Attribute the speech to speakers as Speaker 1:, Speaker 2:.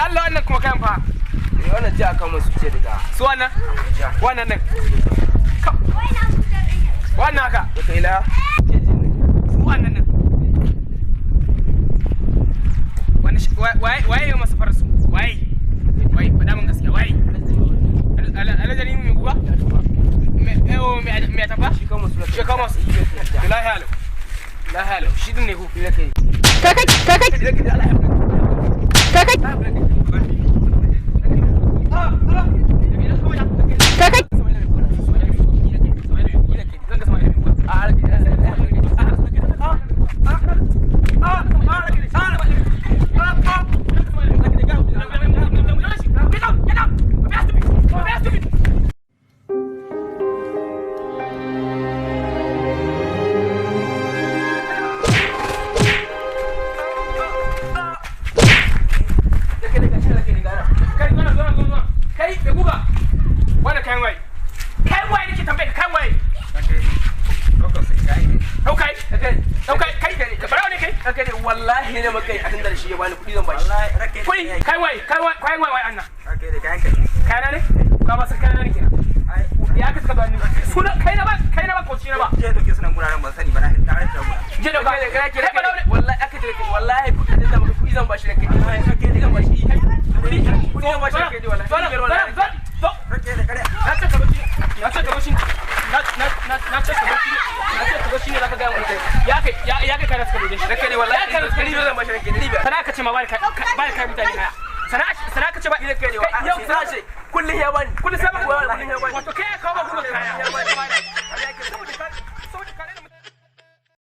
Speaker 1: Da Allah, wannan kuma kayan fa?
Speaker 2: Eh, wannan ji aka musu ce daga
Speaker 1: Su wannan? Wannan din. Wannan haka.
Speaker 2: Da kai la.
Speaker 1: Su wannan din. Wannan waye, waye ya masa farasu? Waye? Waye? Faɗa min gaskiya, waye? Alhaji mai guga? Me tafa?
Speaker 2: Shi kan musu.
Speaker 1: Shi kawo masu. Lahi alau. Lahi alau. Shi din ne ko?
Speaker 2: Da kai.
Speaker 3: Kai, kai, kai, kai, kai, kai, kai.
Speaker 1: Kai, da guga. Wannan kayan waye? Kayan waye nake tambaye ka, kayan waye? Daukai, daukai, kai, ka barawo ne kai?
Speaker 2: Haka ne wallahi, ne maka a tunda da shi ya bani kuɗi zan bashi.
Speaker 1: Kuɗi, kayan waye, kayan waye, kayan waye anna? Kayana ne? Ka ba su kayana ne kenan. Ya ka suka bani? Suna kai na ba, kai na ba ko shi na ba? Je dauka. Kai barawo ne.
Speaker 2: Wallahi aka ce wallahi kuɗi da maka kuɗi zan bashi da kai. Kuɗi zan bashi. Kuɗi zan bashi da kai wallahi.
Speaker 1: Zo, zo, zo. Na ce ka zo shi, na ce ka zo shi, na na na na ce ka zo shi, na ce ka zo shi ne zaka ga mu. Ya kai, ya kai kana suka doje shi.
Speaker 2: Da kai wallahi.
Speaker 1: Ya kai suka
Speaker 2: 500 zan bashi da kai, 500.
Speaker 1: Sana'a ka ce ma ba kai, ba kai mutane kaya. Sana'a, sana'a ka ce ba.
Speaker 2: Ina kai ne wa.
Speaker 1: Yau
Speaker 2: sana'a ce kullum ya bani.
Speaker 1: Kullum sai ba
Speaker 2: Kullum ya bani.
Speaker 1: Wato